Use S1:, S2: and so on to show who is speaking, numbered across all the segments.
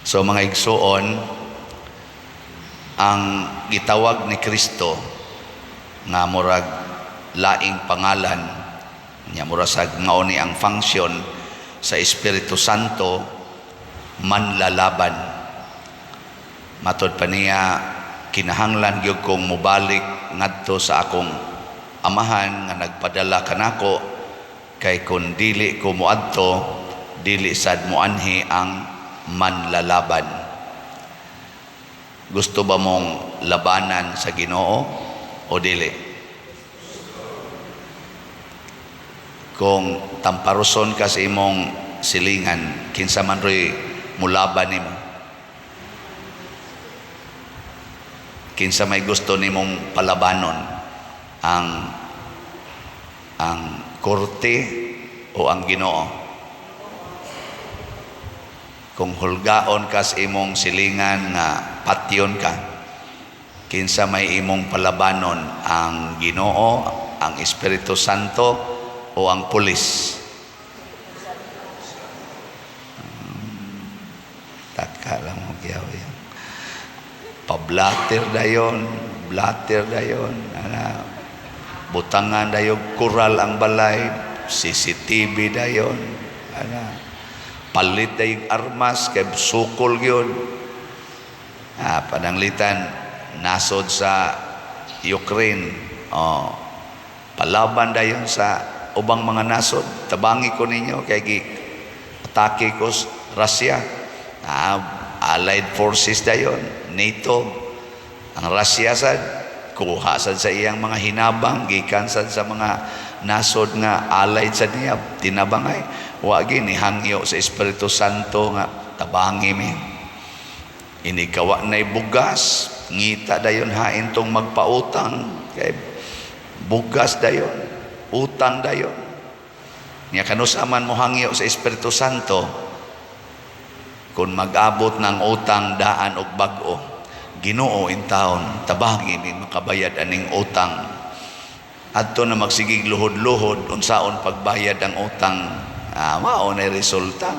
S1: So mga igsuon, ang gitawag ni Kristo nga murag laing pangalan niya, mura sa mao ni ang function sa Espiritu Santo, manlalaban. Matod pa niya, "Kinahanglan gyud kong mobalik ngadto sa akong Amahan nga nagpadala kanako, kay kun dili ko moadto, dili sad moanhi ang manlalaban." Gusto ba mong labanan sa Ginoo o dili? Kung tamparuson ka sa imong silingan, kinsa man ro'y mulaban nimo? Kinsa may gusto nimong palabanon, ang korte o ang Ginoo? Kung hulgaon ka sa imong silingan nga patyon ka, kinsa may imong palabanon, ang Ginoo, ang Espiritu Santo o ang pulis? Taka lang mo giyaw yan. Pablater dayon, blater dayon, ana, butangan dayon kural ang balay, CCTV dayon, ana, palit dayon armas kay sukol gyud. Ah, pananglitan nasod sa Ukraine, oh, palaban dayon sa ubang mga nasod, "Tabangi ko ninyo kay gi atake ko Russia." Ah, allied forces dayon, NATO. Ang Russia sad kuha sad sa iyang mga hinabang gikan sad sa mga nasod nga allied sad niya, tinabangay. Wa ni hangyo sa Espiritu Santo nga tabangi mi. Ini kawa na'y bugas, ngita dayon hain tong magpautang kay bugas dayon, utang dayon. Nya kanusa man mo hangyo sa Espiritu Santo kung mag-abot ng utang daan og bag-o? "Ginoo, intawon tabangi mi makabayad aning utang." Adto na magsigig luhod-luhod unsaon pagbayad ang utang. Ah, mao na resulta.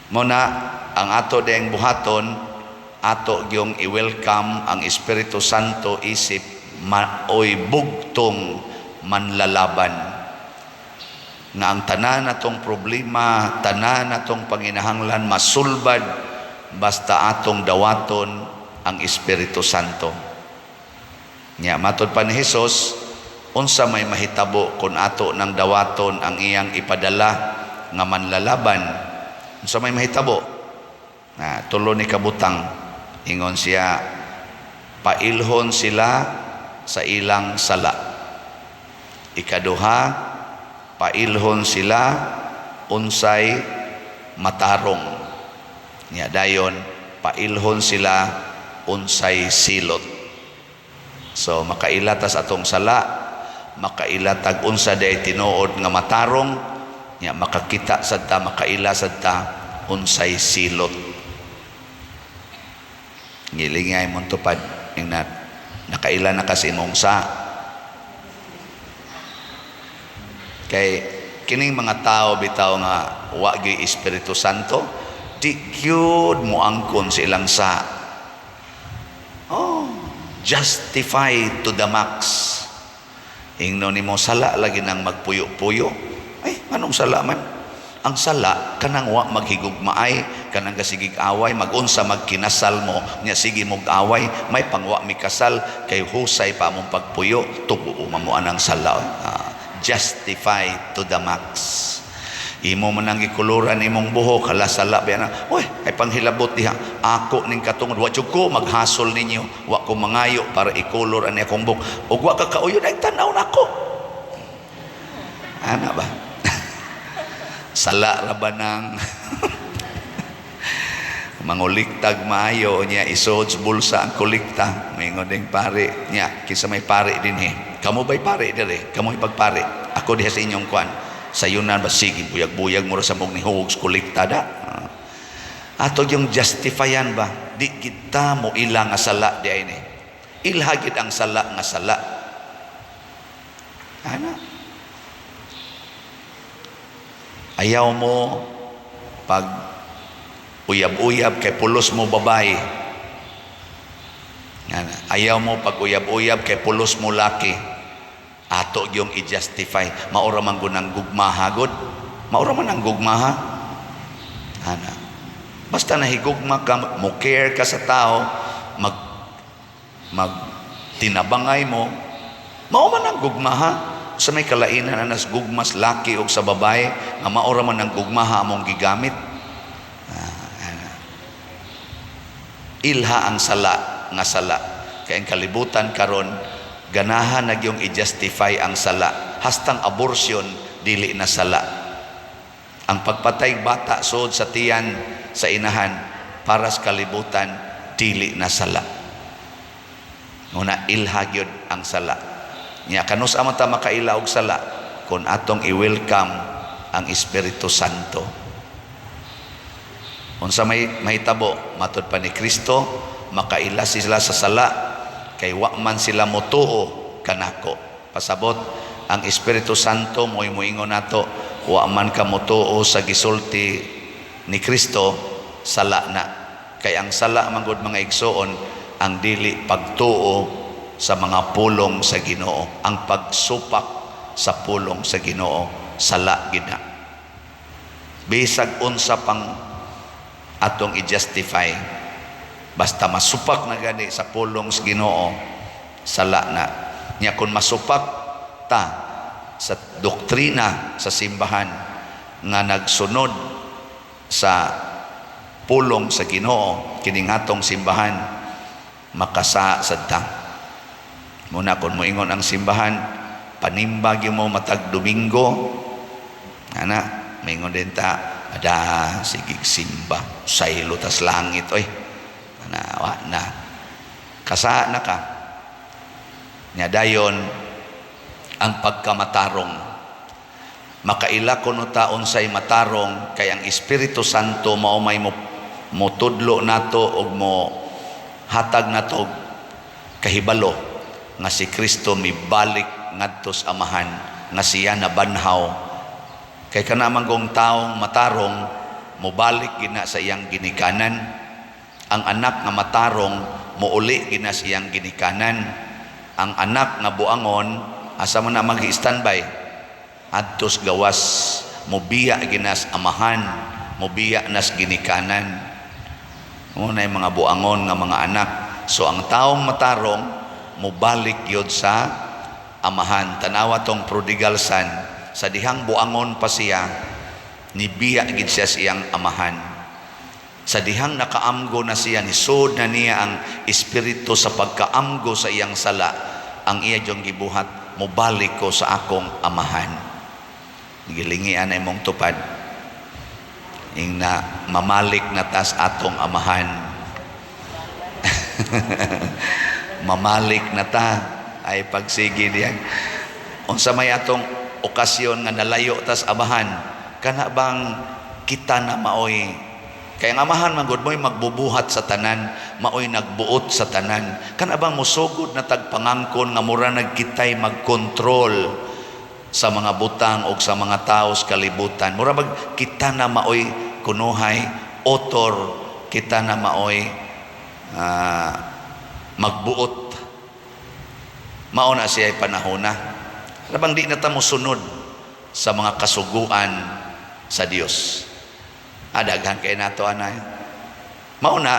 S1: Mo na ang ato ding buhaton, ato gyung i-welcome ang Espiritu Santo isip maoy bugtong manlalaban nga ang tanan natong problema, tanan natong panginahanglan masulbad basta atong dawaton ang Espiritu Santo. Nya matod pa ni Hesus, unsa may mahitabo kung ato nang dawaton ang iyang ipadala nga manlalaban? Unsa may mahitabo? Na tulo ni kabutang. Ingon siya, pailhon sila sa ilang sala. Ikaduha, pailhon sila unsay matarong. Nya dayon, pailhon sila unsay silot. So makaila tas atong sala, makaila tag unsa day tinuod nga matarong, nya makakita sad ta, makaila sad ta unsay silot. Gilingay mo tupad ing na nakaila na kasi imong sa kay kining mga tao bitaw nga wa gyud Espiritu Santo, di gyud moangkon sa ilang sa. Oh, justify to the max. Ingno nimo, sala lagi nang magpuyo-puyo. Ay, anong sala man? Ang sala kanang wa maghigugmaay, kanang gasigig away, magunsa magkinasal mo nya sige mog away, may pangwa mi kasal kay husay pa among pagpuyo, tugo mo anang sala. Ah, justify to the max. Imo man ang gikuluran imong buhok, hala, sala ba na? Uy, ay panghilabot diha. Ako ning katungod, wa jud ko maghasol ninyo, wa ko mangayo para ikulor ani akong buhok. Ug wa ka kauyon ay tan-aw nako. Ana ba? Sala ra ba nang manguliktag maayo niya isod sa bulsa ang kolekta? Mingon ding pare niya, kinsa may pare dinhi? Kamo ba'y pare dire? Kamo ipagpare ako diha sa inyong kwan, sayunan ba? Sige, buyag-buyag mo ra sa mong nihugog sa kolekta da. Ah. Ato yung justifyan ba, di kita mo ila nga sala di ay ni ilha gid ang sala nga sala ana. Ayaw mo pag Uyab-uyab kay pulos mo babae. Yan. Ayaw mo pag uyab-uyab kay pulos mo laki. Ato yung i-justify. Maura man gud ang gugmaha gud. Maura man ang gugmaha. Ana. Basta nahigugma ka, mo care ka sa tao, mag mag tinabangay mo, mao man ang gugmaha. Sa may kalainan na nas gugmas laki o sa babae, nga maura man ang gugmaha among gigamit. Ah, ana. Ilha ang sala nga sala. Kay ang kalibutan karon ganahan na yung i-justify ang sala. Hastang abortion dili na sala. Ang pagpatay bata sud sa tiyan sa inahan, para sa kalibutan dili na sala. Nguna ilha gyud ang sala. Nya kanus man ta makaila og sala kung atong i-welcome ang Espiritu Santo? Unsa may mahitabo matud pa ni Kristo, makaila sila sa sala kay wa man sila motuo kanako. Pasabot, ang Espiritu Santo mo'y moingon nato, wa man ka motuo sa gisulti ni Kristo, sala na. Kay ang sala man gud, mga igsoon, ang dili pagtuo sa mga pulong sa Ginoo, ang pagsupak sa pulong sa Ginoo, sala gid na. Bisag unsa pang atong i-justify, basta masupak na gani sa pulong sa Ginoo, sala na. Nya kung masupak ta sa doktrina sa simbahan nga nagsunod sa pulong sa Ginoo kining atong simbahan, makasa sad ta. Muna kung moingon ang simbahan, "Panimba gyud mo matag Domingo," ana, maingon din ta, "Ada sige simba, saylo tas langit oy." Ana, wa na. Kasa na ka. Nya dayon ang pagkamatarong. Makaila kuno ta unsay matarong kay ang Espiritu Santo mao may mo motudlo nato og mo hatag nato og kahibalo nga si Kristo mibalik ngadto sa Amahan, nga siya nabanhaw. Kay kana man gong taong matarong, mobalik gina sa iyang ginikanan. Ang anak nga matarong, mouli gina sa iyang ginikanan. Ang anak nga buangon, asa man na mag-standby? Adtos gawas, mobiya ginas amahan, mobiya nas ginikanan. Mao na yung mga buangon nga mga anak. So ang taong matarong, mobalik yun sa amahan. Tanawa tong prodigal son, sa dihang buangon pa siya, nibiya gid siya sa iyang amahan. Sa dihang nakaamgo na siya, nisod na niya ang espiritu sa pagkaamgo sa iyang sala, ang iya diyong gibuhat, mobalik ko sa akong amahan. Gilingian ay mong tupad. Ing na mamalik na tas atong amahan. Mamalik na ta ay pagsige diyang. Unsa may atong okasyon nga nalayo tas amahan, kana bang kita na maoy kay ang amahan man gud mo'y magbubuhat sa tanan, maoy nagbuot sa tanan. Kana bang musugod na tag pangangkon nga mura nagkitay magkontrol sa mga butang o sa mga tao sa kalibutan? Mura bag kita na maoy kunuhay author, kita na maoy magbuot. Mao na siya panahona. Rabang di na ta mosunod sa mga kasuguan sa Dios. Adaghan kay nato anay. Mao na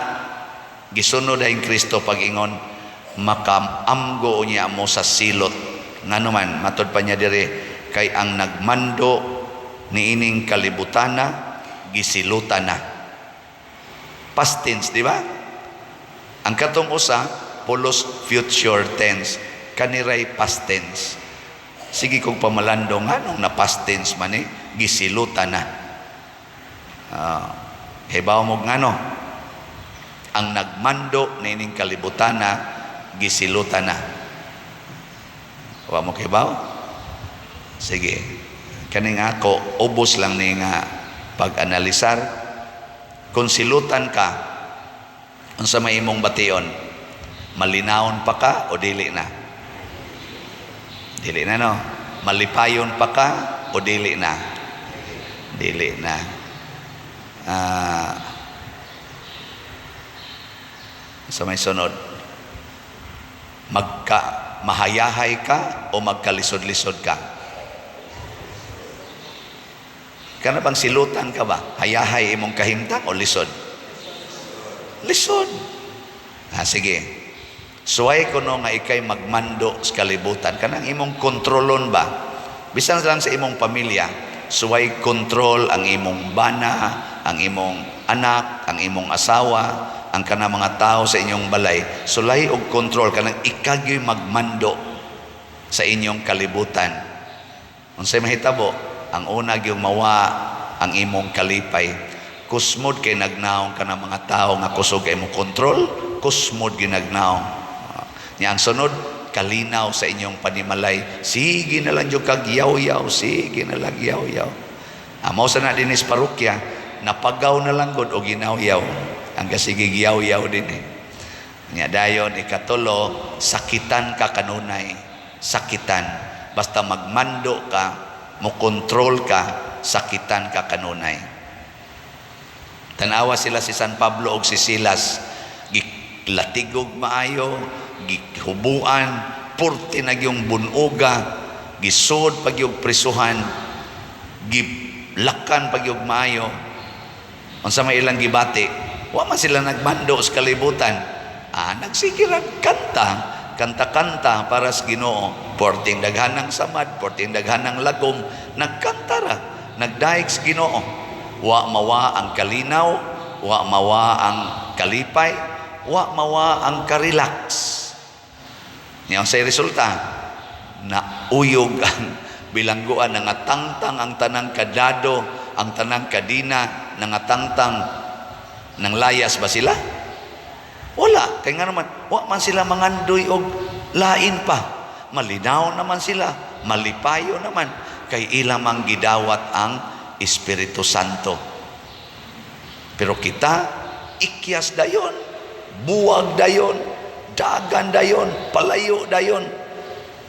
S1: gisunod ang Kristo pag-ingon, makaamgo niya mo sa silot. Ngano man, matod pa niya dire, kay ang nagmando niining kalibutana gisilutan na. Past tense, di ba? Ang katong usa pulos future tense, kaniray past tense. Sige kong pamalandong, anong na past tense man eh, gisilutan na. Hibaw mo ngano? Ang nagmando niining kalibutana gisilutan na. Wa mo kibaw? Sige. Kaning ako, ubos lang ni nga pag-analisar. Kung silutan ka, unsa may imong bation? Malinawon pa ka o dili na? Dili na, no? Malipayon pa ka o dili na? Dili na. Ah, Sa may sunod, magka mahayahay ka o magkalisod-lisod ka? Kana bang silutan ka ba? Hayahay imong kahimtang o lisod? Lisod. Ah, sige. Suway kuno nga ikay magmando sa kalibutan. Kanang imong kontrolon ba? Bisan lang sa imong pamilya, suway kontrol ang imong bana, ang imong anak, ang imong asawa, ang kanang mga tao sa inyong balay. Sulay og kontrol kanang ikaw gyud magmando sa inyong kalibutan. Unsay mahitabo? Ang una gyud, mawa ang imong kalipay. Kusmod kay nagnaong ka ng mga tao nga kusog kay mo kontrol, kusmod gyud nagnaong. Nya ang sunod, kalinaw sa inyong panimalay. Sige na lang jud kag yaw-yaw, sige na lang yaw-yaw. Amo sa na dinis parokya, napagaw na lang gud og ginaw-yaw. Ang kasigig yaw-yaw din eh. Nya dayon ikatulo, sakitan ka kanunay. Sakitan. Basta magmando ka, mo kontrol ka, sakitan ka kanunay. Tanawa sila si San Pablo og si Silas, gilatigog maayo, gihubuan, purti na gyung bunuga, gisod pag yung prisuhan, gilakan pag yung maayo. Unsa may ilang gibati? Wa man sila nagmando sa kalibutan. Ah, nagsige ra kanta, kanta-kanta para sa Ginoo. Porting daghanang samad, porting daghanang lagom, nagkanta ra, nagdaig sa Ginoo. Wa mawa ang kalinaw, wa mawa ang kalipay, wa mawa ang karelax. Niya sa resulta, nauyog ang bilangguan, nangatangtang ang tanang kadado, ang tanang kadina, nangatangtang. Nang layas ba sila? Wala. Kaya nga naman, wa man sila mangandoy og lain pa. Malinaw naman sila, malipayo naman. Kay ila mang gidawat ang Espiritu Santo. Pero kita, ikyas dayon, buwag dayon, dagan dayon, palayo dayon.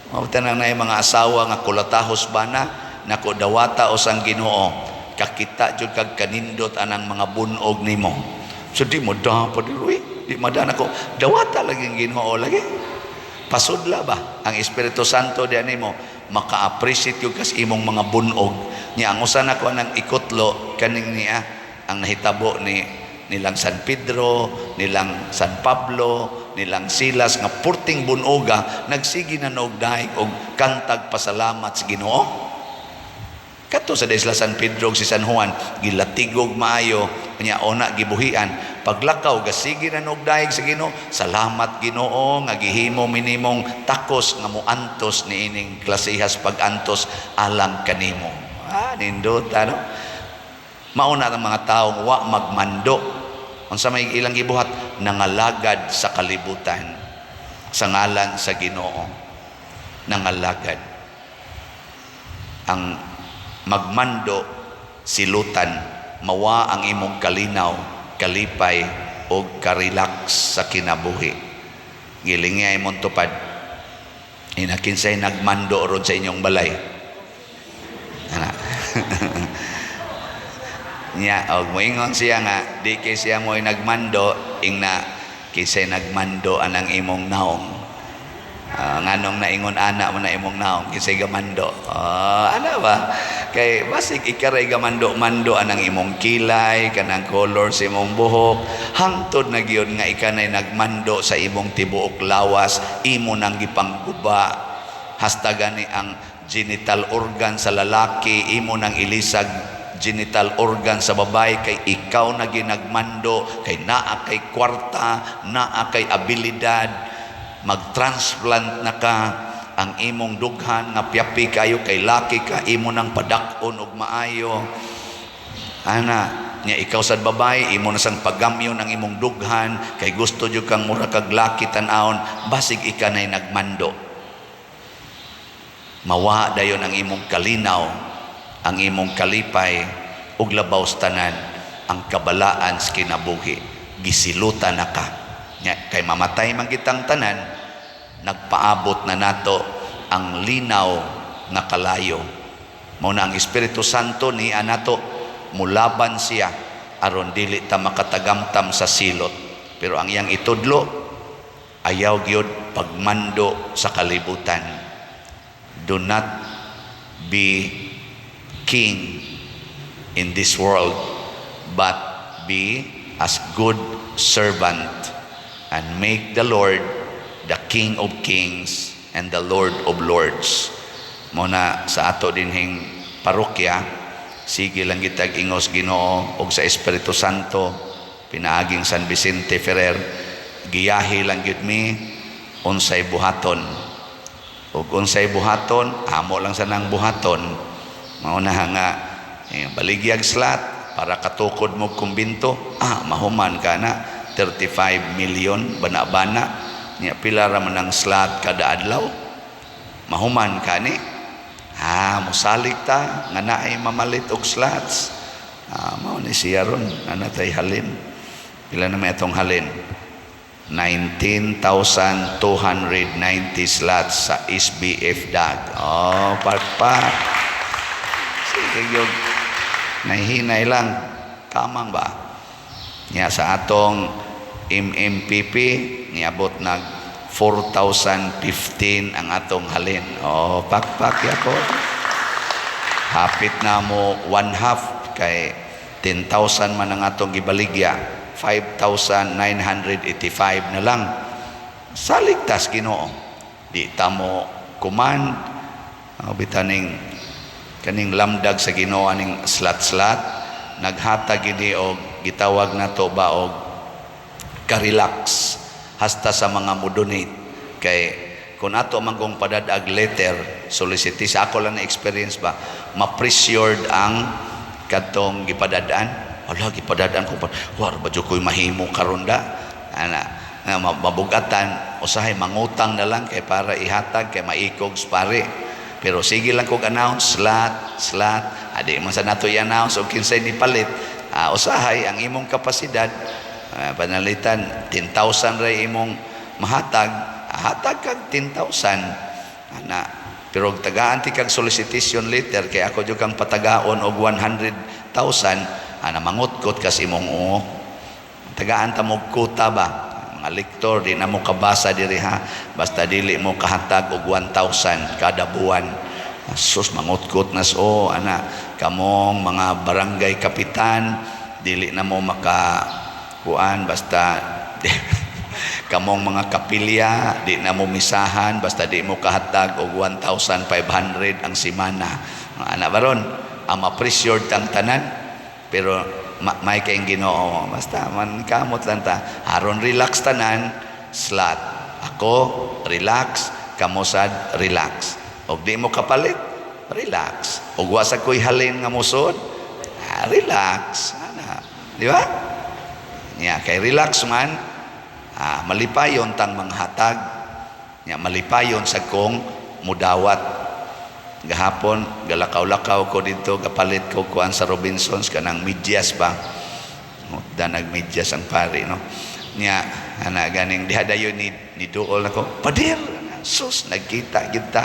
S1: Mao tanan na yung mga asawa nga kulatahos bana, nako, dawata usang Ginoo, kakita jud kag kanindot anang mga bunog nimo. So di mo dapat diri, di madana ko. Dawata lagi ang Ginoo lagi. Pasudla ba ang Espiritu Santo diyan nimo, maka-appreciate yung kas imong mga bunog. Nya ang usa nako anang ikutlo kaning niya ang nahitabo ni nilang San Pedro, nilang San Pablo, nilang Silas nga purting bunoga, nagsige na og daig og kantag pasalamat sa Ginoo. Kato sa isla San Pedro ug si San Juan, gilatigog maayo, nya ona gibuhian. Paglakaw gasige na og daig sa Ginoo. Salamat, Ginoo, nga gihimo minimong takos nga moantos niining klasehas pag-antos alang kanimo. Ah, nindot ano? Mauna ang mga taong wa magmando. Unsa may ilang gibuhat? Nangalagad sa kalibutan sa ngalan sa Ginoo. Nangalagad. Ang magmando, silutan, mawa ang imong kalinaw, kalipay o karelax sa kinabuhi. Gilingay imong tupad. Ina, kinsay nagmando ron sa inyong balay? Ana. Nya og moingon siya nga di kay siya mo'y nagmando, ingna kinsay nagmando anang imong naong? Nganong naingon ana mo na imong naong, kinsay gamando? Ana ba, kay basig ikaray gamando mando anang imong kilay, kanang color sa imong buhok, hangtod na gyud nga ikanay nagmando sa imong tibuok lawas, imo nang gipangguba, hasta gani ang genital organ sa lalaki imo nang ilisag, genital organ sa babae, kay ikaw na ginagmando, kay naa kay kwarta, naa kay abilidad, mag-transplant na ka ang imong dughan nga piyapi kayo kay laki ka, imo nang padak-on og maayo ana. Nya ikaw sad babae, imo na sang pagamyon ang imong dughan kay gusto jud kang mura kag laki tan-awon. Basig ika nay nagmando, mawa dayon ang imong kalinaw, ang imong kalipay, ug labaw sa tanan ang kabalaan sa kinabuhi. Gisilutan na ka. Nya, kay mamatay man kitang tanan, nagpaabot na nato ang linaw nga kalayo. Mao na ang Espiritu Santo ni anato, mulaban siya aron dili ta makatagamtam sa silot. Pero ang iyang itudlo, ayaw gyud pagmando sa kalibutan. Do not be king in this world, but be as good servant and make the Lord the King of Kings and the Lord of Lords. Mao na sa ato dinhing parokya, sige lang gitag ingos Ginoo og sa Espiritu Santo pinaaging San Vicente Ferrer, giyahi lang gyud mi unsay buhaton. Ug unsay buhaton, amo lang sa nang buhaton. Mao na nga baligyag slot para katukod mo kumbinto, mahuman ka na 35 million bana-bana niya. Pila ra man ang slot kada adlaw, mahuman ka ni. Musalig ta nga naay mamalit og slots. Mao ni siya ron ana tay halin. Pila na may atong halin? 19,290 slots sa SBF DAG. Oh, pakpak. Sige, yun. Nahihinay lang. Kamang ba? Nya sa atong MMPP, niabot nag 4,015 ang atong halin. Oh, pakpak yako. Hapit na mo one half kay 10,000 man ang atong gibaligya. 5,985 na lang. Saligtas Ginoo. Di ta mo command. Bitaning kaning lamdag sa Ginoo aning slat-slat, naghatag gini og gitawag nato ba og ka-relax hasta sa mga mo-donate, kay kung ato man kong padadag letter solicit, sa ako lang na experience ba, ma-pressured ang kadtong gipadadaan. Ala, gipadadaan ko pa, war ba jud ko'y mahimo karon da ana nga mabugatan, usahay mangutang na lang kay para ihatag kay maikog sa pare. Pero sige lang kog announce slot slot, adi man sa nato i-announce og kinsay ni palit. Usahay ang imong kapasidad, panalitan 10,000 ra imong mahatag, hatag kag 10,000 ana. Pero og tagaan ti kag solicitation letter, kay ako jud kang patagaon og 100,000 ana, mangutkot kas imong oo. Tagaan ta mo quota ba, mga lektor, di na mo kabasa diri ha, basta dili mo kahatag og 1,000 kada buwan. Sus, mangutkot na so ana. Kamong mga barangay kapitan, dili na mo maka kuan basta kamong mga kapilya, di na mo misahan basta di mo kahatag og 1,500 ang simana. Mga ana baron ang ma-pressured tang tanan, pero may kayong Ginoo, basta man kamot lang ta aron relax tanan slot. Ako relax, kamo sad relax. Og di mo kapalit, relax. Og wa sa ko'y halin nga musod, relax ana, di ba? Nya kay relax man, malipayon tang manghatag. Nya malipayon sa kong mudawat. Gahapon galakaw-lakaw ko dito, gapalit ko kuan sa Robinsons, kanang medyas ba. Da nagmedyas ang pare, no. Nya ana ganing diha dayon ni duol nako, "Pader." Sus, nagkita kita.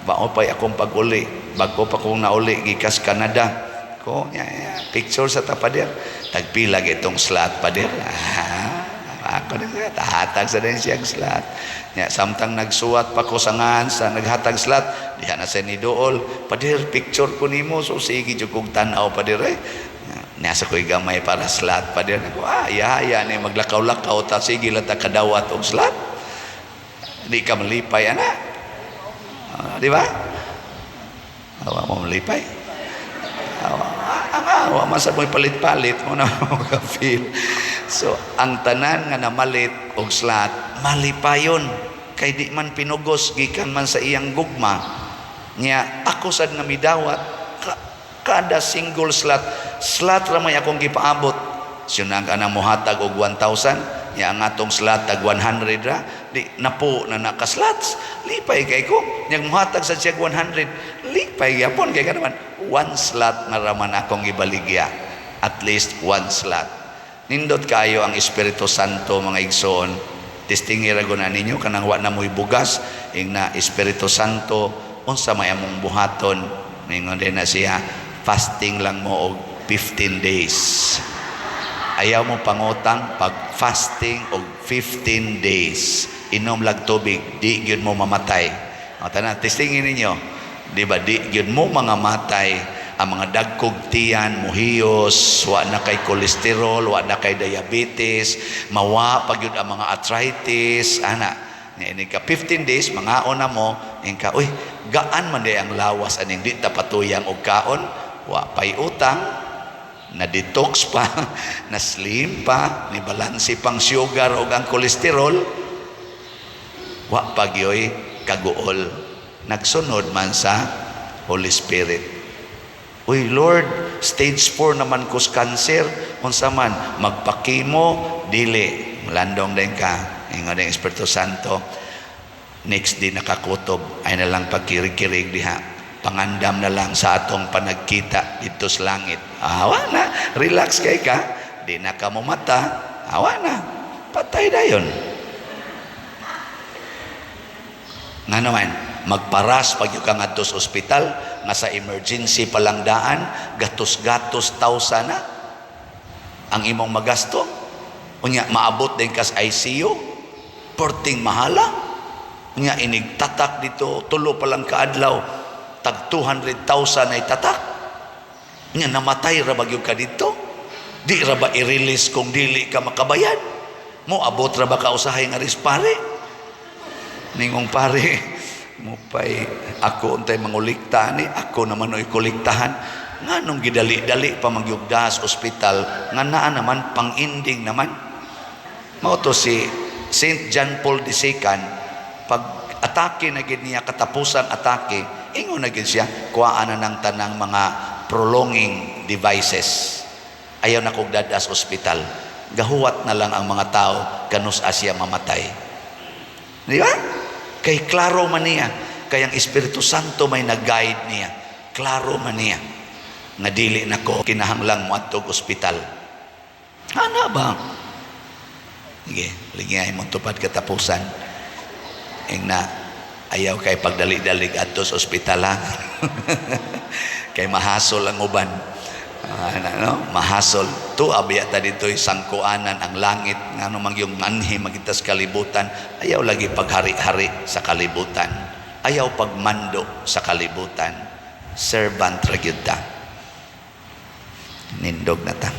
S1: Bao pay akong pag-uli, bago pa kong nauli gikas Canada ko nya, nya, picture sa ta, pader. "Tagpila itong slot, pader?" Ako na tahatag sa din siyang slot. Nya samtang nagsuwat pa ko sa ngan sa naghatag slot, diha na sa ni duol, "Pader, picture ko nimo." So sige jud kog tan-aw, pader eh. Nasa ko'y gamay para slot, pader. Ako, ya, ya ni maglakaw-lakaw ta, sige lang ta kadawat og slot. Di ka malipay ana. Di ba? Awa mo malipay. Awa, ang awa man sa mo'y palit-palit mo na mo feel. So, ang tanan nga namalit og slot, malipayon kay di man pinugos, gikan man sa iyang gugma. Nya ako sad nga midawat kada single slot, slot ra may akong gipaabot. Siya ang mohatag og 1,000, nya ang atong slot tag 100 ra, di napo na naka-slots. Lipay kay ko. Nya mohatag sa siya 100, lipay gyapon kay naman one slot na raman akong ibaligya. At least one slot. Nindot kayo ang Espiritu Santo, mga igsoon. Testingi ra na ninyo kanang wa na mo'y bugas, ing na, "Espiritu Santo, unsa may among buhaton?" Ningon din na siya, "Fasting lang mo og 15 days." Ayaw mo pangutang, pag fasting og 15 days. Inom lag tubig, di gyud mo mamatay. O tanan, testingin ninyo. Di ba, di gyud mo mga matay ang mga dagkog tiyan, muhiyos, wa na kay kolesterol, wa na kay diabetes, mawa pa gyud ang mga arthritis, ana. Nga ini ka 15 days, mangaon na mo, ing ka, "Uy, gaan man di ang lawas aning di ta patuyang og kaon," wa pay utang, na detox pa, na slim pa, ni balanse pang sugar o ang kolesterol, wa pa gyoy kaguol. Nagsunod man sa Holy Spirit. "Uy Lord, stage 4 naman ko sa cancer, unsa man, magpa-chemo, dili?" Landong din ka, ingon ang Espiritu Santo, "Next day nakakutob, ay na lang pagkirig-kirig diha. Pangandam na lang sa atong panagkita dito sa langit." Awa na, relax kay ka, di na ka mata, awa na, patay dayon. Nga naman, magparas pag ka ngadto sa ospital, nga sa emergency pa lang daan, gatos-gatos tawsa na ang imong magasto. Unya, maabot din kas ICU, perting mahala. Unya, inig tatak dito, tulo pa lang kaadlaw, tag 200,000 ay tatak. Unya, namatay ra ba gyud ka dito? Di ra ba i-release kung dili ka makabayad? Mo abot ra ba ka usahay nga ris pare? Ningong pare, mo pay ako untay mangulikta ni ako naman oy kolektahan, nganong gidali-dali pa magyugdas ospital nga naa naman pang-ending naman. Mao to si Saint John Paul II, pag atake na gid niya, katapusan atake, ingon na gid siya, "Kuhaan na ng tanang mga prolonging devices, ayaw na kog dadas ospital." Gahuwat na lang ang mga tao kanus siya mamatay, di ba? Kay klaro man niya, kay ang Espiritu Santo may nag-guide niya. Klaro man niya nga dili na ko kinahanglang moadtog ospital. Ana ba? Sige, lingay mo tupad katapusan. Ing na ayaw kay pagdali-dalig adto sa ospital ha. Kay mahasol ang uban. Ah, ano, no? Mahasol. Tu abya ta dito'y sangkuanan ang langit ngano mang yung anhi magitas kalibutan. Ayaw lagi paghari-hari sa kalibutan. Ayaw pagmando sa kalibutan. Servant ra gyud ta. Nindog na ta.